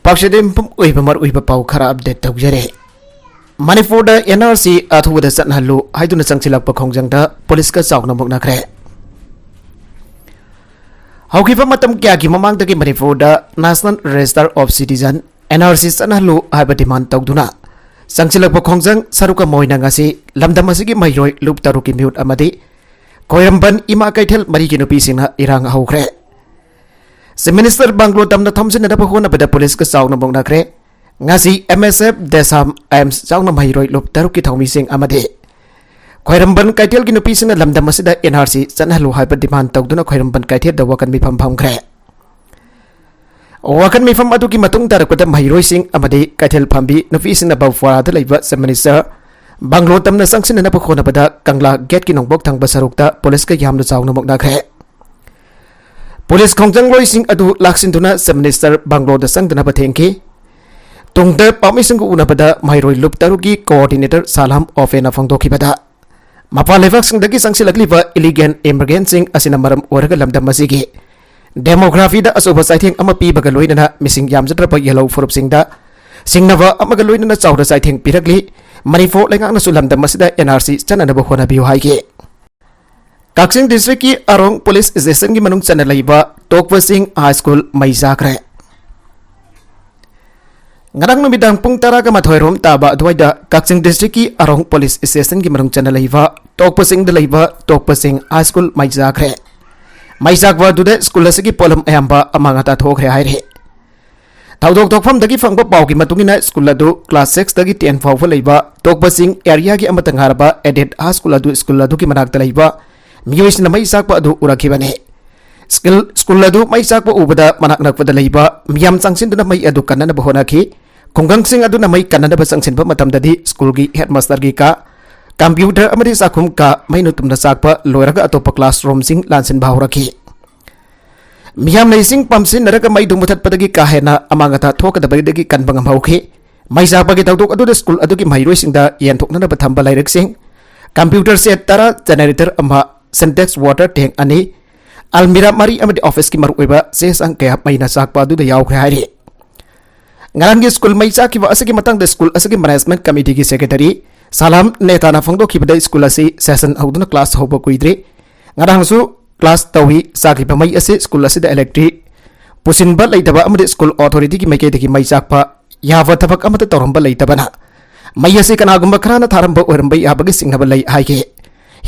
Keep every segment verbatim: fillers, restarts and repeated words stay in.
ꯄꯥꯎꯁꯦꯗ ꯃꯐꯝ ꯑꯣꯏꯕ ꯃꯔꯨꯑꯣꯏꯕ ꯄꯥꯎ ꯈꯔ ꯑꯞꯗꯦꯠ ꯇꯧꯖꯔꯦ꯫ ꯃꯅꯤꯄꯨꯔꯗ ꯑꯦꯟ ꯑꯥꯔ ꯁꯤ ꯑꯊꯨꯕꯗ ꯆꯠꯅꯍꯜꯂꯨ ꯍꯥꯏꯗꯨꯅ ꯆꯪꯁꯤꯜꯂꯛꯄ ꯈꯣꯡꯖꯪꯗ ꯄꯨꯂꯤꯁꯀ ꯆꯥꯎꯅ ꯃꯨꯛꯅꯈ꯭ꯔꯦ꯫ ꯍꯧꯈꯤꯕ ꯃꯇꯝ ꯀꯌꯥꯒꯤ ꯃꯃꯥꯡꯗꯒꯤ ꯃꯅꯤꯄꯨꯔꯗ National Register of Citizen, N R C, ꯆꯠꯅꯍꯜꯂꯨ ꯍꯥꯏꯕ ꯗꯤꯃꯥꯟ ꯇꯧꯗꯨꯅ ꯆꯪꯁꯤꯜꯂꯛꯄ ꯈꯣꯡꯖꯪ ꯁꯔꯨꯛ ꯑꯃ ꯑꯣꯏꯅ ꯉꯁꯤ ꯂꯝꯗꯝ ꯑꯁꯤꯒꯤ ꯃꯍꯩꯔꯣꯏ ꯂꯨꯞ ꯇꯔꯨꯛꯀꯤ ꯃꯤꯍꯨꯠ ꯑꯃꯗꯤ ꯈ꯭ꯋꯥꯏꯔꯝꯕꯟ ꯏꯃꯥ ꯀꯩꯊꯦꯜ ꯃꯔꯤꯒꯤ ꯅꯨꯄꯤꯁꯤꯡꯅ ꯏꯔꯥꯡ ꯍꯧꯈ꯭ꯔꯦ꯫ ꯆꯤꯐ ꯃꯤꯅꯤꯁꯇꯔ ꯕꯪꯒ꯭ꯂꯣ ꯇꯝꯅ ꯊꯝꯖꯤꯟꯅꯅꯕ ꯍꯣꯠꯅꯕꯗ ꯄꯨꯂꯤꯁꯀ ꯆꯥꯎꯅ ꯃꯨꯛꯅꯈ꯭ꯔꯦ꯫ ꯉꯁꯤ M S F ꯗꯦꯁꯥꯝ ꯑꯥꯏꯝꯁ ꯆꯥꯎꯅ ꯃꯍꯩꯔꯣꯏ ꯂꯨꯞ ꯇꯔꯨꯛꯀꯤ ꯊꯧꯃꯤꯁꯤꯡ ꯑꯃꯗꯤ ꯈ꯭ꯋꯥꯏꯔꯝꯕꯟ ꯀꯩꯊꯦꯜꯒꯤ ꯅꯨꯄꯤꯁꯤꯡꯅ ꯂꯝꯗꯝ ꯑꯁꯤꯗ N R C ꯆꯠꯅꯍꯜꯂꯨ ꯍꯥꯏꯕ ꯗꯤꯃꯥꯟ ꯇꯧꯗꯨꯅ ꯈ꯭ꯋꯥꯏꯔꯝꯕꯟ ꯀꯩꯊꯦꯜꯗ ꯋꯥꯀꯠ ꯃꯤꯐꯝ ꯐꯝꯈ꯭ꯔꯦ꯫ ꯋꯥꯀꯠ ꯃꯤꯐꯝ ꯑꯗꯨꯒꯤ ꯃꯇꯨꯡ ꯇꯥꯔꯛꯄꯗ ꯃꯍꯩꯔꯣꯏꯁꯤꯡ ꯑꯃꯗꯤ ꯀꯩꯊꯦꯜ ꯐꯝꯕꯤ ꯅꯨꯄꯤꯁꯤꯡꯅ ꯕꯧꯐ꯭ꯋꯥꯔꯥꯗ ꯂꯩꯕ ꯆꯤꯐ ꯃꯤꯅꯤꯁꯇꯔ ꯕꯪꯒ꯭ꯂꯣ ꯇꯝꯅ ꯆꯪꯁꯤꯟꯅꯅꯕ ꯍꯣꯠꯅꯕꯗ ꯀꯪꯂꯥ ꯒꯦꯠꯀꯤ ꯅꯣꯡꯄꯣꯛ ꯊꯪꯕ ꯁꯔꯨꯛꯇ ꯄꯨꯂꯤꯁꯀ ꯌꯥꯝꯅ ꯆꯥꯎꯅ ꯃꯨꯛꯅꯈ꯭ꯔꯦ꯫ ꯄꯨꯂꯤꯁ ꯈꯣꯡꯖꯪꯂꯣꯏꯁꯤꯡ ꯑꯗꯨ ꯂꯥꯛꯁꯤꯟꯗꯨꯅ ꯆꯤꯐ ꯃꯤꯅꯤꯁꯇꯔ ꯕꯪꯒ꯭ꯂꯣꯗ ꯆꯪꯗꯅꯕ ꯊꯦꯡꯈꯤ꯫ ꯇꯨꯡꯗ ꯄꯥꯎꯃꯤꯁꯤꯡꯒ ꯎꯅꯕꯗ ꯃꯍꯩꯔꯣꯏ ꯂꯨꯞ ꯇꯔꯨꯛꯀꯤ ꯀꯣꯑꯣꯔꯗꯤꯅꯦꯇꯔ ꯁꯥꯂꯥꯝ ꯑꯣꯐꯦꯅ ꯐꯣꯡꯗꯣꯛꯈꯤꯕꯗ, ꯃꯄꯥꯟ ꯂꯩꯕꯥꯛꯁꯤꯡꯗꯒꯤ ꯆꯪꯁꯤꯜꯂꯛꯂꯤꯕ ꯏꯂꯤꯒꯦꯜ ꯏꯃꯤꯒ꯭ꯔꯦꯟꯁꯤꯡ ꯑꯁꯤꯅ ꯃꯔꯝ ꯑꯣꯏꯔꯒ ꯂꯝꯗꯝ ꯑꯁꯤꯒꯤ ꯗꯦꯃꯣꯒ꯭ꯔꯥꯐꯤꯗ ꯑꯆꯧꯕ ꯆꯩꯊꯦꯡ ꯑꯃ ꯄꯤꯕꯒ ꯂꯣꯏꯅꯅ ꯃꯤꯁꯤꯡ ꯌꯥꯝꯖꯗ꯭ꯔꯕ ꯌꯦꯜꯍꯧ ꯐꯨꯔꯨꯞꯁꯤꯡꯗ ꯁꯤꯡꯅꯕ ꯑꯃꯒ ꯂꯣꯏꯅꯅ ꯆꯥꯎꯅ ꯆꯩꯊꯦꯡ ꯄꯤꯔꯛꯂꯤ꯫ ꯃꯅꯤꯄꯨꯔ ꯂꯩꯉꯥꯛꯅꯁꯨ ꯂꯝꯗꯝ ꯑꯁꯤꯗ N R C ꯆꯠꯅꯅꯕ ꯍꯣꯠꯅꯕꯤꯌꯨ ꯍꯥꯏꯈꯤ꯫ ꯀꯛꯆꯤꯡ ꯗꯤꯁꯇ꯭ꯔꯤꯛꯀꯤ ꯑꯔꯣꯡ ꯄꯨꯂꯤꯁ ꯁ꯭ꯇꯦꯁꯟꯒꯤ ꯃꯅꯨꯡ ꯆꯟꯅ ꯂꯩꯕ ꯇꯣꯛꯄ ꯆꯤꯡ ꯍꯥꯏ ꯁ꯭ꯀꯨꯜ ꯃꯩ ꯆꯥꯈ꯭ꯔꯦ꯫ ꯉꯔꯥꯡ ꯅꯨꯃꯤꯗꯥꯡ ꯄꯨꯡ ꯇꯔꯥꯒ ꯃꯥꯊꯣꯏ ꯔꯣꯝ ꯇꯥꯕ ꯑꯗꯨꯋꯥꯏꯗ ꯀꯛꯆꯤꯡ ꯗꯤꯁꯇ꯭ꯔꯤꯛꯀꯤ ꯑꯔꯣꯡ ꯄꯨꯂꯤꯁ ꯁ꯭ꯇꯦꯁꯟꯒꯤ ꯃꯅꯨꯡ ꯆꯟꯅ ꯂꯩꯕ ꯇꯣꯛꯄ ꯆꯤꯡꯗ ꯂꯩꯕ ꯇꯣꯛꯄ ꯆꯤꯡ ꯍꯥꯏ ꯁ꯭ꯀꯨꯜ ꯃꯩ ꯆꯥꯈ꯭ꯔꯦ꯫ ꯃꯩ ꯆꯥꯛꯄ ꯑꯗꯨꯗ ꯁ꯭ꯀꯨꯜ ꯑꯁꯤꯒꯤ ꯄꯣꯠꯂꯝ ꯑꯌꯥꯝꯕ ꯑꯃꯥꯡ ꯑꯇꯥ ꯊꯣꯛꯈ꯭ꯔꯦ ꯍꯥꯏꯔꯤ꯫ ꯊꯧꯗꯣꯛ ꯊꯣꯛꯐꯝꯗꯒꯤ ꯐꯪꯕ ꯄꯥꯎꯒꯤ ꯃꯇꯨꯡ ꯏꯟꯅ, ꯁ꯭ꯀꯨꯜ ꯑꯗꯨ ꯀ꯭ꯂꯥꯁ ꯁꯤꯛꯁꯇꯒꯤ ꯇꯦꯟ ꯐꯥꯎꯕ ꯂꯩꯕ ꯇꯣꯛꯄ ꯆꯤꯡ ꯑꯦꯔꯤꯌꯥꯒꯤ ꯑꯃꯠꯇ ꯉꯥꯏꯔꯕ ꯑꯦꯗꯦꯠ ꯍꯥꯏ ꯁ꯭ꯀꯨꯜ ꯑꯗꯨ, ꯁ꯭ꯀꯨꯜ ꯑꯗꯨꯒꯤ ꯃꯅꯥꯛꯇ ꯂꯩꯕ ꯃꯤꯑꯣꯏꯁꯤꯡꯅ ꯃꯩ ꯆꯥꯛꯄ ꯑꯗꯨ ꯎꯔꯛꯈꯤꯕꯅꯤ꯫ ꯁ꯭ꯀꯨꯜ, ꯁ꯭ꯀꯨꯜ ꯑꯗꯨ ꯃꯩ ꯆꯥꯛꯄ ꯎꯕꯗ ꯃꯅꯥꯛ ꯅꯛꯄꯗ ꯂꯩꯕ ꯃꯤꯌꯥꯝ ꯆꯪꯁꯤꯟꯗꯨꯅ ꯃꯩ ꯑꯗꯨ ꯀꯟꯅꯅꯕ ꯍꯣꯠꯅꯈꯤ꯫ ꯈꯨꯡꯒꯪꯁꯤꯡ ꯑꯗꯨꯅ ꯃꯩ ꯀꯟꯅꯅꯕ ꯆꯪꯁꯤꯟꯕ ꯃꯇꯝꯗꯗꯤ ꯁ꯭ꯀꯨꯜꯒꯤ ꯍꯦꯗꯃꯥꯁꯇꯔꯒꯤ ꯀꯥ, ꯀꯝꯄ꯭ꯌꯨꯇꯔ ꯑꯃꯗꯤ ꯆꯥꯛꯈꯨꯝ ꯀꯥ ꯃꯩ ꯅꯨꯇꯨꯝꯅ ꯆꯥꯛꯄ ꯂꯣꯏꯔꯒ ꯑꯇꯣꯞꯄ ꯀ꯭ꯂꯥꯁꯔꯨꯝꯁꯤꯡ ꯂꯥꯟꯁꯤꯟꯕ ꯍꯧꯔꯛꯈꯤ꯫ ꯃꯤꯌꯥꯝꯅ ꯏꯁꯤꯡ ꯄꯝ ꯁꯤꯖꯤꯟꯅꯔꯒ ꯃꯩꯗꯨ ꯃꯨꯊꯠꯄꯗꯒꯤ ꯀꯥ ꯍꯦꯟꯅ ꯑꯃꯥꯡ ꯑꯇꯥ ꯊꯣꯛꯀꯗꯕꯗꯒꯤ ꯀꯟꯕ ꯉꯝꯍꯧꯈꯤ꯫ ꯃꯩ ꯆꯥꯛꯄꯒꯤ ꯊꯧꯗꯣꯛ ꯑꯗꯨꯗ ꯁ꯭ꯀꯨꯜ ꯑꯗꯨꯒꯤ ꯃꯍꯩꯔꯣꯏꯁꯤꯡꯗ ꯌꯦꯟꯊꯣꯛꯅꯅꯕ ꯊꯝꯕ ꯂꯥꯏꯔꯤꯛꯁꯤꯡ, ꯀꯝꯄ꯭ꯌꯨꯇꯔ ꯁꯦꯠ ꯇꯔꯥ, ꯖꯦꯅꯦꯔꯦꯇꯔ ꯑꯃ, ꯁꯤꯟꯇꯦꯛꯁ ꯋꯥꯇꯔ ꯇꯦꯡ ꯑꯅꯤ, ꯑꯜꯃꯤꯔꯥ ꯃꯔꯤ ꯑꯃꯗꯤ ꯑꯣꯐꯤꯁꯀꯤ ꯃꯔꯨꯑꯣꯏꯕ ꯆꯦ ꯆꯥꯡ ꯀꯌꯥ ꯃꯩꯅ ꯆꯥꯛꯄ ꯑꯗꯨꯗ ꯌꯥꯎꯈ꯭ꯔꯦ ꯍꯥꯏꯔꯤ꯫ ꯉꯔꯥꯡꯒꯤ ꯁ꯭ꯀꯨꯜ ꯃꯩ ꯆꯥꯛꯈꯤꯕ ꯑꯁꯤꯒꯤ ꯃꯇꯥꯡꯗ ꯁ꯭ꯀꯨꯜ ꯑꯁꯤꯒꯤ ꯃꯦꯅꯦꯖꯃꯦꯟꯠ ꯀꯃꯤꯇꯤꯒꯤ ꯁꯦꯀ꯭ꯔꯦꯇꯔꯤ ꯁꯂꯥꯝ ꯅꯦꯇꯥꯅ ꯐꯣꯡꯗꯣꯛꯈꯤꯕꯗ, ꯁ꯭ꯀꯨꯜ ꯑꯁꯤ ꯁꯦꯁꯟ ꯍꯧꯗꯨꯅ ꯀ꯭ꯂꯥꯁ ꯍꯧꯕ ꯀꯨꯏꯗ꯭ꯔꯤ꯫ ꯉꯔꯥꯡꯁꯨ ꯀ꯭ꯂꯥꯁ ꯇꯧꯏ꯫ ꯆꯥꯛꯈꯤꯕ ꯃꯩ ꯑꯁꯤ ꯁ꯭ꯀꯨꯜ ꯑꯁꯤꯗ ꯏꯂꯦꯛꯇ꯭ꯔꯤꯛ ꯄꯨꯁꯤꯟꯕ ꯂꯩꯇꯕ ꯑꯃꯗꯤ ꯁ꯭ꯀꯨꯜ ꯑꯣꯊꯣꯔꯤꯇꯤꯒꯤ ꯃꯥꯏꯀꯩꯗꯒꯤ ꯃꯩ ꯆꯥꯛꯄ ꯌꯥꯕ ꯊꯕꯛ ꯑꯃꯠꯇ ꯇꯧꯔꯝꯕ ꯂꯩꯇꯕꯅ ꯃꯩ ꯑꯁꯤ ꯀꯅꯥꯒꯨꯝꯕ ꯈꯔꯅ ꯊꯥꯔꯝꯕ ꯑꯣꯏꯔꯝꯕ ꯌꯥꯕꯒꯤ ꯆꯤꯡꯅꯕ ꯂꯩ ꯍꯥꯏꯈꯤ꯫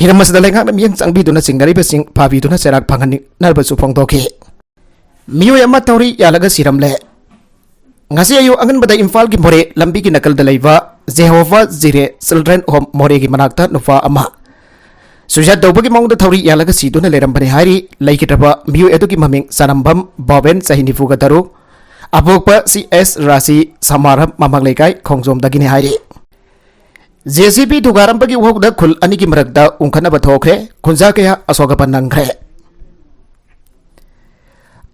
ꯍꯤꯔꯝ ꯑꯁꯤꯗ ꯂꯩꯉꯥꯛꯅ ꯃꯤꯠꯌꯦꯡ ꯆꯪꯕꯤꯗꯨꯅ ꯆꯤꯡꯅꯔꯤꯕꯁꯤꯡ ꯐꯥꯕꯤꯗꯨꯅ ꯆꯩꯔꯥꯛ ꯐꯪꯍꯟꯅꯤꯡꯅꯕꯁꯨ ꯐꯣꯡꯗꯣꯛꯈꯤ꯫ ꯃꯤꯑꯣꯏ ꯑꯃ ꯊꯧꯔꯤ ꯌꯥꯜꯂꯒ ꯁꯤꯔꯝꯂꯦ꯫ ꯉꯁꯤ ꯑꯌꯨꯛ ꯑꯉꯟꯕꯗ ꯏꯝꯐꯥꯜꯒꯤ ꯃꯣꯔꯦ ꯂꯝꯕꯤꯒꯤ ꯅꯥꯀꯜꯗ ꯂꯩꯕ ꯖꯦꯍꯣꯚꯥ ꯖꯤꯔꯦ ꯆꯤꯜꯗ꯭ꯔꯦꯟ ꯍꯣꯝ ꯃꯣꯔꯦꯒꯤ ꯃꯅꯥꯛꯇ ꯅꯨꯄꯥ ꯑꯃ ꯁꯨꯏꯁꯥꯏꯗ ꯇꯧꯕꯒꯤ ꯃꯑꯣꯡꯗ ꯊꯧꯔꯤ ꯌꯥꯜꯂꯒ ꯁꯤꯗꯨꯅ ꯂꯩꯔꯝꯕꯅꯤ ꯍꯥꯏꯔꯤ꯫ ꯂꯩꯈꯤꯗ꯭ꯔꯕ ꯃꯤꯑꯣꯏ ꯑꯗꯨꯒꯤ ꯃꯃꯤꯡ ꯆꯅꯝꯕꯝ ꯕꯣꯕꯦꯟ, ꯆꯍꯤ ꯅꯤꯐꯨꯒ ꯇꯔꯨꯛ, ꯑꯄꯣꯛꯄ ꯁꯤ ꯑꯦꯁ ꯔꯥꯁꯤ, ꯁꯃꯥꯔꯝ ꯃꯃꯥꯡ ꯂꯩꯀꯥꯏ ꯈꯣꯡꯖꯣꯝꯗꯒꯤꯅꯤ ꯍꯥꯏꯔꯤ꯫ ꯖꯦ ꯁꯤ ꯕꯤ ꯊꯨꯒꯥꯏꯔꯝꯕꯒꯤ ꯋꯥꯍꯧꯗ ꯈꯨꯜ ꯑꯅꯤꯒꯤ ꯃꯔꯛꯇ ꯎꯪꯈꯠꯅꯕ ꯊꯣꯛꯈ꯭ꯔꯦ꯫ ꯈꯨꯟꯖꯥ ꯀꯌꯥ ꯑꯁꯣꯛ ꯑꯄꯟ ꯅꯪꯈ꯭ꯔꯦ꯫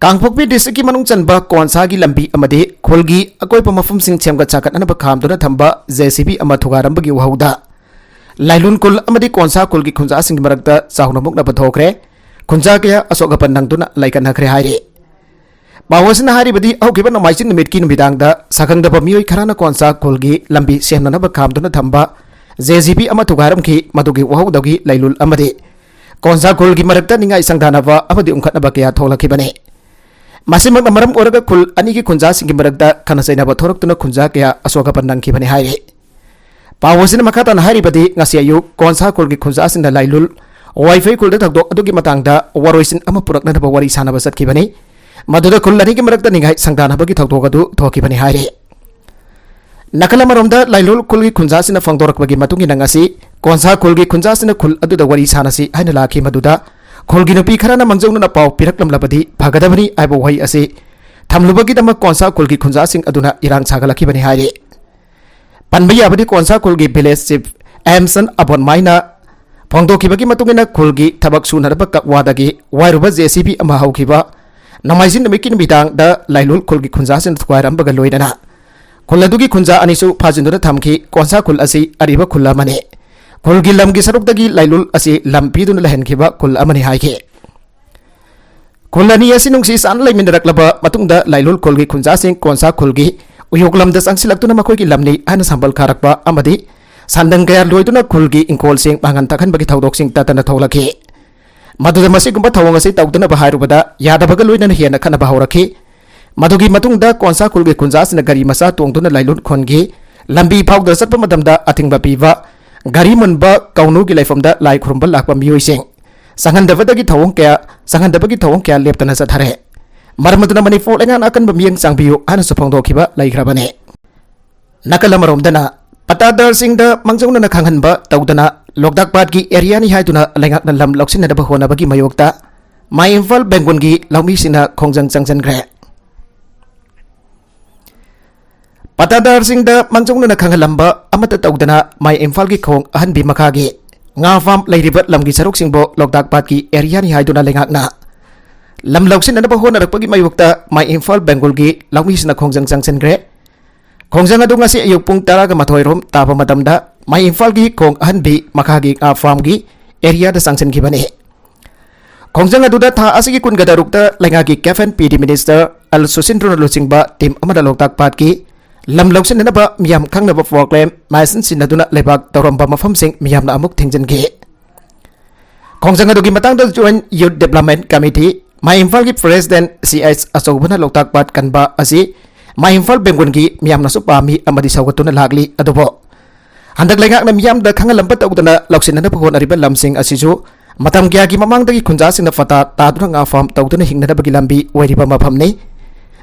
ꯀꯥꯡꯄꯣꯛꯄꯤ ꯗꯤꯁꯇ꯭ꯔꯤꯛꯀꯤ ꯃꯅꯨꯡ ꯆꯟꯕ ꯀꯣꯟꯁꯥꯒꯤ ꯂꯝꯕꯤ ꯑꯃꯗꯤ ꯈꯨꯜꯒꯤ ꯑꯀꯣꯏꯕ ꯃꯐꯝꯁꯤꯡ ꯁꯦꯝꯒꯠ ꯁꯥꯒꯠꯅꯅꯕ ꯈꯥꯝꯗꯨꯅ ꯊꯝꯕ ꯖꯦ ꯁꯤ ꯕꯤ ꯑꯃ ꯊꯨꯒꯥꯏꯔꯝꯕꯒꯤ ꯋꯥꯍꯧꯗ ꯂꯥꯏꯂꯨꯟ ꯈꯨꯜ ꯑꯃꯗꯤ ꯀꯣꯟꯁꯥ ꯈꯨꯜꯒꯤ ꯈꯨꯟꯖꯥꯁꯤꯡꯒꯤ ꯃꯔꯛꯇ ꯆꯥꯎꯅ ꯃꯨꯛꯅꯕ ꯊꯣꯛꯈ꯭ꯔꯦ꯫ ꯈꯨꯟꯖꯥ ꯀꯌꯥ ꯑꯁꯣꯛ ꯑꯄꯟ ꯅꯪꯗꯨꯅ ꯂꯩꯀꯠꯅꯈ꯭ꯔꯦ ꯍꯥꯏꯔꯤ꯫ ꯄꯥꯎ ꯑꯁꯤꯅ ꯍꯥꯏꯔꯤꯕꯗꯤ, ꯍꯧꯈꯤꯕ ꯅꯣꯡꯃꯥꯏꯖꯤꯡ ꯅꯨꯃꯤꯠꯀꯤ ꯅꯨꯃꯤꯗꯥꯡꯗ ꯁꯥꯈꯪꯗꯕ ꯃꯤꯑꯣꯏ ꯈꯔꯅ ꯀꯣꯟꯁꯥ ꯈꯨꯜꯒꯤ ꯂꯝꯕꯤ ꯁꯦꯝꯅꯅꯕ ꯈꯥꯝꯗꯨꯅ ꯊꯝꯕ ꯖꯦ ꯁꯤ ꯕꯤ ꯑꯃ ꯊꯨꯒꯥꯏꯔꯝꯈꯤ꯫ ꯃꯗꯨꯒꯤ ꯋꯥꯍꯧꯗꯒꯤ ꯂꯩꯂꯨꯜ ꯑꯃꯗꯤ ꯀꯣꯟꯁꯥ ꯈꯨꯜꯒꯤ ꯃꯔꯛꯇ ꯅꯤꯡꯉꯥꯏ ꯁꯪꯗꯥꯅꯕ ꯑꯃꯗꯤ ꯎꯪꯈꯠꯅꯕ ꯀꯌꯥ ꯊꯣꯛꯂꯛꯈꯤꯕꯅꯤ꯫ ꯃꯁꯤꯃꯛꯅ ꯃꯔꯝ ꯑꯣꯏꯔꯒ ꯈꯨꯜ ꯑꯅꯤꯒꯤ ꯈꯨꯟꯖꯥꯁꯤꯡꯒꯤ ꯃꯔꯛꯇ ꯈꯟꯅ ꯆꯩꯅꯕ ꯊꯣꯔꯛꯇꯨꯅ ꯈꯨꯟꯖꯥ ꯀꯌꯥ ꯑꯁꯣꯛ ꯑꯄꯟ ꯅꯪꯈꯤꯕꯅꯤ ꯍꯥꯏꯔꯤ꯫ ꯄꯥꯎ ꯑꯁꯤꯅ ꯃꯈꯥ ꯇꯥꯅ ꯍꯥꯏꯔꯤꯕꯗꯤ, ꯉꯁꯤ ꯑꯌꯨꯛ ꯀꯣꯟꯁꯥ ꯈꯨꯜꯒꯤ ꯈꯨꯟꯖꯥꯁꯤꯡꯅ ꯂꯥꯏꯂꯨꯜ ꯋꯥꯏꯐꯩ ꯈꯨꯜꯗ ꯊꯧꯗꯣꯛ ꯑꯗꯨꯒꯤ ꯃꯇꯥꯡꯗ ꯋꯥꯔꯣꯏꯁꯤꯟ ꯑꯃ ꯄꯨꯔꯛꯅꯅꯕ ꯋꯥꯔꯤ ꯁꯥꯟꯅꯕ ꯆꯠꯈꯤꯕꯅꯤ꯫ ꯃꯗꯨꯗ ꯈꯨꯜ ꯑꯅꯤꯒꯤ ꯃꯔꯛꯇ ꯅꯤꯡꯉꯥꯏ ꯁꯪꯗꯥꯅꯕꯒꯤ ꯊꯧꯗꯣꯛ ꯑꯗꯨ ꯊꯣꯛꯈꯤꯕꯅꯤ ꯍꯥꯏꯔꯤ꯫ ꯅꯥꯀꯜ ꯑꯃꯔꯣꯝꯗ, ꯂꯥꯏꯂꯨꯜ ꯈꯨꯜꯒꯤ ꯈꯨꯟꯖꯥꯁꯤꯡꯅ ꯐꯣꯡꯗꯣꯔꯛꯄꯒꯤ ꯃꯇꯨꯡ ꯏꯟꯅ, ꯉꯁꯤ ꯀꯣꯟꯁꯥ ꯈꯨꯜꯒꯤ ꯈꯨꯟꯖꯥꯁꯤꯡꯅ ꯈꯨꯜ ꯑꯗꯨꯗ ꯋꯥꯔꯤ ꯁꯥꯟꯅꯁꯤ ꯍꯥꯏꯅ ꯂꯥꯛꯈꯤ꯫ ꯃꯗꯨꯗ ꯈꯨꯜꯒꯤ ꯅꯨꯄꯤ ꯈꯔꯅ ꯃꯥꯡꯖꯧꯅꯅ ꯄꯥꯎ ꯄꯤꯔꯛꯂꯝꯂꯕꯗꯤ ꯐꯒꯗꯕꯅꯤ ꯍꯥꯏꯕ ꯋꯥꯍꯩ ꯑꯁꯤ ꯊꯝꯂꯨꯕꯒꯤꯗꯃꯛ ꯀꯣꯟꯁꯥ ꯈꯨꯜꯒꯤ ꯈꯨꯟꯖꯥꯁꯤꯡ ꯑꯗꯨꯅ ꯏꯔꯥꯡ ꯁꯥꯒꯠꯂꯛꯈꯤꯕꯅꯤ ꯍꯥꯏꯔꯤ꯫ ꯄꯟꯕ ꯌꯥꯕꯗꯤ, ꯀꯣꯟꯁꯥ ꯈꯨꯜꯒꯤ ꯚꯤꯂꯦꯖ ꯆꯤꯐ ꯑꯦꯝꯁꯟ ꯑꯕꯣꯟꯃꯥꯏꯅ ꯐꯣꯡꯗꯣꯛꯈꯤꯕꯒꯤ ꯃꯇꯨꯡ ꯏꯟꯅ, ꯈꯨꯜꯒꯤ ꯊꯕꯛ ꯁꯨꯅꯔꯕ ꯀꯛꯋꯥꯗꯒꯤ ꯋꯥꯏꯔꯨꯕ ꯖꯦ ꯁꯤ ꯕꯤ ꯑꯃ ꯍꯧꯈꯤꯕ ꯅꯣꯡꯃꯥꯏꯖꯤꯡ ꯅꯨꯃꯤꯠꯀꯤ ꯅꯨꯃꯤꯗꯥꯡꯗ ꯂꯥꯏꯂꯨꯜ ꯈꯨꯜꯒꯤ ꯈꯨꯟꯖꯥꯁꯤꯡꯅ ꯊꯨꯒꯥꯏꯔꯝꯕꯒ ꯂꯣꯏꯅꯅ ꯈꯨꯜ ꯑꯗꯨꯒꯤ ꯈꯨꯟꯖꯥ ꯑꯅꯤꯁꯨ ꯐꯥꯖꯤꯟꯗꯨꯅ ꯊꯝꯈꯤ꯫ ꯀꯣꯟꯁꯥ ꯈꯨꯜ ꯑꯁꯤ ꯑꯔꯤꯕ ꯈꯨꯜ ꯑꯃꯅꯤ꯫ ꯈꯨꯜꯒꯤ ꯂꯝꯒꯤ ꯁꯔꯨꯛꯇꯒꯤ ꯂꯥꯏꯂꯨꯜ ꯑꯁꯤ ꯂꯝ ꯄꯤꯗꯨꯅ ꯂꯩꯍꯟꯈꯤꯕ ꯈꯨꯜ ꯑꯃꯅꯤ ꯍꯥꯏꯈꯤ꯫ ꯈꯨꯜ ꯑꯅꯤ ꯑꯁꯤ ꯅꯨꯡꯁꯤ ꯆꯥꯟꯅ ꯂꯩꯃꯤꯟꯅꯔꯛꯂꯕ ꯃꯇꯨꯡꯗ ꯂꯥꯏꯂꯨꯜ ꯈꯨꯜꯒꯤ ꯈꯨꯟꯖꯥꯁꯤꯡ ꯀꯣꯟꯁꯥ ꯈꯨꯜꯒꯤ ꯎꯌꯣꯛ ꯂꯝꯗ ꯆꯪꯁꯤꯜꯂꯛꯇꯨꯅ ꯃꯈꯣꯏꯒꯤ ꯂꯝꯅꯤ ꯍꯥꯏꯅ ꯁꯝꯕꯜ ꯈꯥꯔꯛꯄ ꯑꯃꯗꯤ ꯁꯟꯗꯪ ꯀꯌꯥ ꯂꯣꯏꯗꯨꯅ ꯈꯨꯜꯒꯤ ꯏꯪꯈꯣꯜꯁꯤꯡ ꯃꯥꯡꯍꯟ ꯇꯥꯛꯍꯟꯕꯒꯤ ꯊꯧꯗꯣꯛꯁꯤꯡ ꯇꯠꯇꯅ ꯊꯣꯛꯂꯛꯈꯤ꯫ ꯃꯗꯨꯗ ꯃꯁꯤꯒꯨꯝꯕ ꯊꯧꯑꯣꯡ ꯑꯁꯤ ꯇꯧꯗꯅꯕ ꯍꯥꯏꯔꯨꯕꯗ ꯌꯥꯗꯕꯒ ꯂꯣꯏꯅꯅ ꯍꯦꯟꯅ ꯈꯠꯅꯕ ꯍꯧꯔꯛꯈꯤ꯫ ꯃꯗꯨꯒꯤ ꯃꯇꯨꯡꯗ ꯀꯣꯟꯁꯥ ꯈꯨꯜꯒꯤ ꯈꯨꯟꯖꯥꯁꯤꯡꯅ ꯒꯥꯔꯤ ꯃꯆꯥ ꯇꯣꯡꯗꯨꯅ ꯂꯥꯏꯂꯨꯠ ꯈꯨꯟꯒꯤ ꯂꯝꯕꯤ ꯐꯥꯎꯗ ꯆꯠꯄ ꯃꯇꯝꯗ ꯑꯊꯤꯡꯕ ꯄꯤꯕ, ꯒꯥꯔꯤ ꯃꯨꯟꯕ, ꯀꯧꯅꯨꯒꯤ ꯂꯩꯐꯝꯗ ꯂꯥꯏ ꯈꯨꯔꯨꯝꯕ ꯂꯥꯛꯄ ꯃꯤꯑꯣꯏꯁꯤꯡ ꯆꯪꯍꯟꯗꯕꯗꯒꯤ ꯊꯧꯑꯣꯡ ꯀꯌꯥ, ꯆꯪꯍꯟꯗꯕꯒꯤ ꯊꯧꯑꯣꯡ ꯀꯌꯥ ꯂꯦꯞꯇꯅ ꯆꯠꯊꯔꯦ꯫ ꯃꯔꯝ ꯑꯗꯨꯅ ꯃꯅꯤꯄꯨꯔ ꯂꯩꯉꯥꯛꯅ ꯑꯀꯟꯕ ꯃꯤꯠꯌꯦꯡ ꯆꯪꯕꯤꯌꯨ ꯍꯥꯏꯅꯁꯨ ꯐꯣꯡꯗꯣꯛꯈꯤꯕ ꯂꯩꯈ꯭ꯔꯕꯅꯤ꯫ ꯅꯥꯀꯜ ꯑꯃꯔꯣꯝꯗꯅ ꯄꯠꯇꯥꯗꯥꯔꯁꯤꯡꯗ ꯃꯥꯡꯖꯧꯅꯅ ꯈꯪꯍꯟꯕ ꯇꯧꯗꯅ ꯂꯣꯛꯇꯥꯛ ꯄꯥꯠꯀꯤ ꯑꯦꯔꯤꯌꯥꯅꯤ ꯍꯥꯏꯗꯨꯅ ꯂꯩꯉꯥꯛꯅ ꯂꯝ ꯂꯧꯁꯤꯟꯅꯅꯕ ꯍꯣꯠꯅꯕꯒꯤ ꯃꯥꯌꯣꯛꯇ ꯃꯥꯏ ꯏꯝꯐꯥꯜ ꯕꯦꯡꯒꯨꯜꯒꯤ ꯂꯧꯃꯤꯁꯤꯡꯅ ꯈꯣꯡꯖꯪ ꯆꯪꯁꯤꯟꯈ꯭ꯔꯦ꯫ ꯄꯠꯇꯥꯗꯥꯔꯁꯤꯡꯗ ꯃꯥꯡꯖꯧꯅꯅ ꯈꯪꯍꯜꯂꯝꯕ ꯑꯃꯠꯇ ꯇꯧꯗꯅ ꯃꯥꯏ ꯏꯝꯐꯥꯜꯒꯤ ꯈꯣꯡ ꯑꯍꯟꯕꯤ ꯃꯈꯥꯒꯤ ꯉꯥ ꯐꯥꯝ ꯂꯩꯔꯤꯕ ꯂꯝꯒꯤ ꯁꯔꯨꯛꯁꯤꯡꯕꯨ ꯂꯣꯛꯇꯥꯛ ꯄꯥꯠꯀꯤ ꯑꯦꯔꯤꯌꯥꯅꯤ ꯍꯥꯏꯗꯨꯅ ꯂꯩꯉꯥꯛꯅ ꯂꯝ ꯂꯧꯁꯤꯟꯅꯅꯕ ꯍꯣꯠꯅꯔꯛꯄꯒꯤ ꯃꯥꯌꯣꯛꯇ ꯃꯥꯏ ꯏꯝꯐꯥꯜ ꯕꯦꯡꯒꯨꯜꯒꯤ ꯂꯧꯃꯤꯁꯤꯡꯅ ꯈꯣꯡꯖꯪ ꯆꯪꯁꯤꯟꯈ꯭ꯔꯦ꯫ ꯈꯣꯡꯖꯪ ꯑꯗꯨ ꯉꯁꯤ ꯑꯌꯨꯛ ꯄꯨꯡ ꯇꯔꯥꯒ ꯃꯥꯊꯣꯏ ꯔꯣꯝ ꯇꯥꯕ ꯃꯇꯝꯗ ꯃꯥꯏ ꯏꯝꯐꯥꯜꯒꯤ ꯈꯣꯡ ꯑꯍꯟꯕꯤ ꯃꯈꯥꯒꯤ ꯉꯥ ꯐꯥꯝꯒꯤ ꯑꯦꯔꯤꯌꯥꯗ ꯆꯪꯁꯤꯟꯈꯤꯕꯅꯤ꯫ ꯈꯣꯡꯖꯪ ꯑꯗꯨꯗ ꯊꯥ ꯑꯁꯤꯒꯤ ꯀꯨꯟꯒ ꯇꯔꯨꯛꯇ ꯂꯩꯉꯥꯛꯀꯤ ꯀꯦꯞ ꯑꯦꯟ ꯄꯤ ꯗꯤ ꯃꯤꯅꯤꯁꯇꯔ ꯑꯦꯜ ꯁꯨꯁꯤꯟꯗ꯭ꯔꯅ ꯂꯨꯆꯤꯡꯕ ꯇꯤꯝ ꯑꯃꯅ ꯂꯣꯛꯇꯥꯛ ꯄꯥꯠꯀꯤ ꯂꯝ ꯂꯧꯁꯤꯟꯅꯅꯕ ꯃꯤꯌꯥꯝ ꯈꯪꯅꯕ ꯄ꯭ꯔꯣꯒ꯭ꯔꯥꯝ ꯃꯥꯏꯁꯟ ꯁꯤꯟꯅꯗꯨꯅ ꯂꯩꯕꯥꯛ ꯇꯧꯔꯝꯕ ꯃꯐꯝꯁꯤꯡ ꯃꯤꯌꯥꯝꯅ ꯑꯃꯨꯛ ꯊꯤꯡꯖꯤꯟꯈꯤ꯫ ꯈꯣꯡꯖꯪ ꯑꯗꯨꯒꯤ ꯃꯇꯥꯡꯗ ꯖꯣꯏꯟ ꯌꯨꯠ ꯗꯤꯕ꯭ꯂꯞꯃꯦꯟ ꯀꯃꯤꯇꯤ, ꯃꯥꯏ ꯏꯝꯐꯥꯜꯒꯤ ꯄ꯭ꯔꯦꯁꯤꯗꯦꯟꯠ ꯁꯤ ꯑꯩꯆ ꯑꯆꯧꯕꯅ ꯂꯣꯛꯇꯥꯛ ꯄꯥꯠ ꯀꯟꯕ ꯑꯁꯤ ꯃꯥꯏ ꯏꯝꯐꯥꯜ ꯕꯦꯡꯒꯨꯜꯒꯤ ꯃꯤꯌꯥꯝꯅꯁꯨ ꯄꯥꯝꯃꯤ ꯑꯃꯗꯤ ꯁꯧꯒꯠꯇꯨꯅ ꯂꯥꯛꯂꯤ꯫ ꯑꯗꯨꯕꯨ ꯍꯟꯗꯛ ꯂꯩꯉꯥꯛꯅ ꯃꯤꯌꯥꯝꯗ ꯈꯪꯍꯜꯂꯝꯕ ꯇꯧꯗꯅ ꯂꯧꯁꯤꯟꯅꯅꯕ ꯍꯣꯠꯅꯔꯤꯕ ꯂꯝꯁꯤꯡ ꯑꯁꯤꯁꯨ ꯃꯇꯝ ꯀꯌꯥꯒꯤ ꯃꯃꯥꯡꯗꯒꯤ ꯈꯨꯟꯖꯥꯁꯤꯡꯅ ꯐꯇꯥ ꯇꯥꯗꯨꯅ ꯉꯥ ꯐꯥꯝ ꯇꯧꯗꯨꯅ ꯍꯤꯡꯅꯅꯕꯒꯤ ꯂꯝꯕꯤ ꯑꯣꯏꯔꯤꯕ ꯃꯐꯝꯅꯤ꯫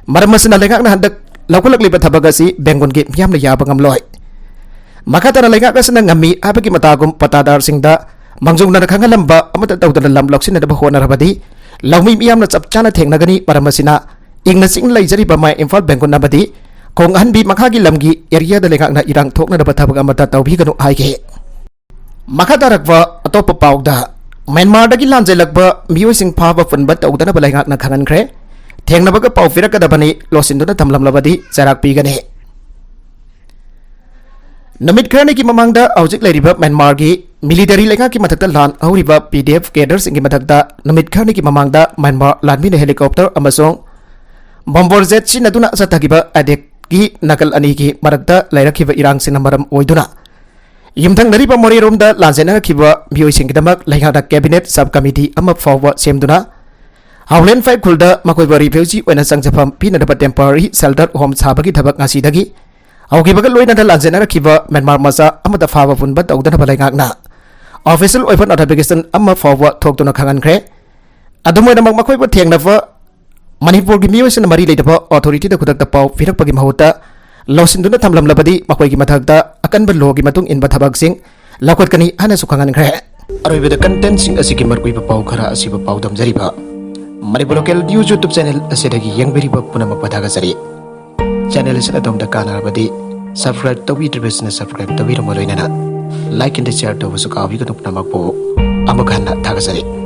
ꯃꯔꯝ ꯑꯁꯤꯅ ꯂꯩꯉꯥꯛꯅ ꯍꯟꯗꯛ ꯂꯧꯈꯠꯂꯛꯂꯤꯕ ꯊꯕꯛ ꯑꯁꯤ ꯕꯦꯡꯒꯨꯜꯒꯤ ꯃꯤꯌꯥꯝꯅ ꯌꯥꯕ ꯉꯝꯂꯣꯏ꯫ ꯃꯈꯥ ꯇꯥꯅ ꯂꯩꯉꯥꯛ ꯑꯁꯤꯅ ꯉꯝꯃꯤ ꯍꯥꯏꯕꯒꯤ ꯃꯇꯥꯒꯨꯝ ꯄꯠꯇꯥꯗꯥꯔꯁꯤꯡꯗ ꯃꯥꯡꯖꯧꯅꯅ ꯈꯪꯍꯜꯂꯝꯕ ꯑꯃꯠꯇ ꯇꯧꯗꯅ ꯂꯝ ꯂꯧꯁꯤꯟꯅꯅꯕ ꯍꯣꯠꯅꯔꯕꯗꯤ ꯂꯧꯃꯤ ꯃꯤꯌꯥꯝꯅ ꯆꯞ ꯆꯥꯅ ꯊꯦꯡꯅꯒꯅꯤ꯫ ꯃꯔꯝ ꯑꯁꯤꯅ ꯏꯪꯅ ꯆꯤꯛꯅ ꯂꯩꯖꯔꯤꯕ ꯃꯥꯏ ꯏꯝꯐꯥꯜ ꯕꯦꯡꯒꯨꯜ ꯑꯃꯗꯤ ꯈꯣꯡ ꯑꯍꯟꯕꯤ ꯃꯈꯥꯒꯤ ꯂꯝꯒꯤ ꯑꯦꯔꯤꯌꯥꯗ ꯂꯩꯉꯥꯛꯅ ꯏꯔꯥꯡ ꯊꯣꯛꯅꯅꯕ ꯊꯕꯛ ꯑꯃꯠꯇ ꯇꯧꯕꯤꯒꯅꯨ ꯍꯥꯏꯈꯤ꯫ ꯃꯈꯥ ꯇꯥꯔꯛꯄ ꯑꯇꯣꯞꯄ ꯄꯥꯎꯗ, ꯃ꯭ꯌꯥꯟꯃꯥꯔꯗꯒꯤ ꯂꯥꯟꯖꯦꯜꯂꯛꯄ ꯃꯤꯑꯣꯏꯁꯤꯡ ꯐꯥꯕ ꯄꯨꯟꯕ ꯇꯧꯗꯅꯕ ꯂꯩꯉꯥꯛꯅ ꯈꯪꯍꯟꯈ꯭ꯔꯦ꯫ ꯊꯦꯡꯅꯕꯒ ꯄꯥꯎ ꯄꯤꯔꯛꯀꯗꯕꯅꯤ, ꯂꯣꯠꯁꯤꯟꯗꯨꯅ ꯊꯝꯂꯝꯂꯕꯗꯤ ꯆꯩꯔꯥꯛ ꯄꯤꯒꯅꯤ꯫ ꯅꯨꯃꯤꯠ ꯈꯔꯅꯤꯒꯤ ꯃꯃꯥꯡꯗ ꯍꯧꯖꯤꯛ ꯂꯩꯔꯤꯕ ꯃ꯭ꯌꯥꯟꯃꯥꯔꯒꯤ ꯃꯤꯂꯤꯇꯔꯤ ꯂꯩꯉꯥꯛꯀꯤ ꯃꯊꯛꯇ ꯂꯥꯟ ꯍꯧꯔꯤꯕ ꯄꯤ ꯗꯤ ꯑꯦꯐ ꯀꯦꯗꯔꯁꯤꯡꯒꯤ ꯃꯊꯛꯇ ꯅꯨꯃꯤꯠ ꯈꯔꯅꯤꯒꯤ ꯃꯃꯥꯡꯗ ꯃ꯭ꯌꯥꯟꯃꯥꯔ ꯂꯥꯟꯃꯤꯅ ꯍꯦꯂꯤꯀꯣꯞꯇꯔ ꯑꯃꯁꯨꯡ ꯕꯣꯝꯕꯔ ꯖꯦꯠ ꯁꯤꯖꯤꯟꯅꯗꯨꯅ ꯆꯠꯊꯈꯤꯕ ꯑꯦꯇꯦꯛ ꯀꯤ ꯅꯥꯀꯜ ꯑꯅꯤꯒꯤ ꯃꯔꯛꯇ ꯂꯩꯔꯛꯈꯤꯕ ꯏꯔꯥꯡꯁꯤꯅ ꯃꯔꯝ ꯑꯣꯏꯗꯨꯅ ꯌꯨꯝꯊꯪꯅꯔꯤꯕ ꯃꯣꯔꯦꯔꯣꯝꯗ ꯂꯥꯟꯖꯦꯟꯅꯔꯛꯈꯤꯕ ꯃꯤꯑꯣꯏꯁꯤꯡꯒꯤꯗꯃꯛ ꯂꯩꯉꯥꯛꯅ cabinet sub committee ꯑꯃ ꯐꯥꯎꯕ ꯁꯦꯝꯗꯨꯅ ꯍꯥꯎꯂꯦꯟ ꯐꯥꯏꯚ ꯈꯨꯜꯗ ꯃꯈꯣꯏꯕꯨ refugee ꯑꯣꯏꯅ ꯆꯪꯖꯐꯝ ꯄꯤꯅꯅꯕ temporary shelter home ꯁꯥꯕꯒꯤ ꯊꯕꯛ ꯉꯁꯤꯗꯒꯤ ꯍꯧꯈꯤꯕꯒ ꯂꯣꯏꯅꯅ ꯂꯥꯟꯖꯦꯟꯅꯔꯛꯈꯤꯕ ꯃ꯭ꯌꯥꯟꯃꯥꯔ ꯃꯆꯥ ꯑꯃꯠꯇ ꯐꯥꯕ ꯄꯨꯟꯕ ꯇꯧꯗꯅꯕ ꯂꯩꯉꯥꯛꯅ official ꯑꯣꯏꯕ notification ꯑꯃ ꯐꯥꯎꯕ ꯊꯣꯛꯇꯨꯅ ꯈꯪꯍꯟꯈ꯭ꯔꯦ꯫ ꯑꯗꯨꯝ ꯑꯣꯏꯅꯃꯛ ꯃꯈꯣꯏꯕꯨ ꯊꯦꯡꯅꯕ ꯃꯅꯤꯄꯨꯔꯒꯤ ꯃꯤꯑꯣꯏꯁꯤꯡꯅ ꯃꯔꯤ ꯂꯩꯅꯕ authority ꯗ ꯈꯨꯗꯛꯇ ꯄꯥꯎ ꯄꯤꯔꯛꯄꯒꯤ ꯃꯍꯨꯠꯇ ꯂꯧꯁꯤꯟꯗꯨꯅ ꯊꯝꯂꯝꯂꯕꯗꯤ ꯃꯈꯣꯏꯒꯤ ꯃꯊꯛꯇ ꯑꯀꯟꯕ law ꯒꯤ ꯃꯇꯨꯡ ꯏꯟꯕ ꯊꯕꯛꯁꯤꯡ ꯂꯧꯈꯠꯀꯅꯤ ꯍꯥꯏꯅꯁꯨ ꯈꯪꯍꯟꯈ꯭ꯔꯦ꯫ ꯑꯔꯣꯏꯕꯗ content ꯁꯤꯡ ꯑꯁꯤꯒꯤ ꯃꯔꯨꯑꯣꯏꯕ ꯄꯥꯎ ꯈꯔ ꯑꯁꯤꯕꯨ ꯄꯥꯎ ꯗꯝꯖꯔꯤꯕ Manipur local news YouTube channel ꯑꯁꯤꯗꯒꯤ ꯌꯦꯡꯕꯤꯔꯤꯕ ꯄꯨꯝꯅꯃꯛꯄꯨ ꯊꯥꯒꯠꯆꯔꯤ꯫ Channel ꯑꯁꯤꯅ ꯑꯗꯣꯝꯗ ꯀꯥꯟꯅꯔꯕꯗꯤ subscribe ꯇꯧꯕꯤꯗ꯭ꯔꯤꯕꯁꯤꯡꯅ subscribe ꯇꯧꯕꯤꯔꯝꯕ ꯂꯣꯏꯅꯅ like and share ꯇꯧꯕꯁꯨ ꯀꯥꯎꯕꯤꯒꯅꯨ꯫ ꯄꯨꯝꯅꯃꯛꯄꯨ ꯑꯃꯨꯛ ꯍꯟꯅ ꯊꯥꯒꯠꯆꯔꯤ꯫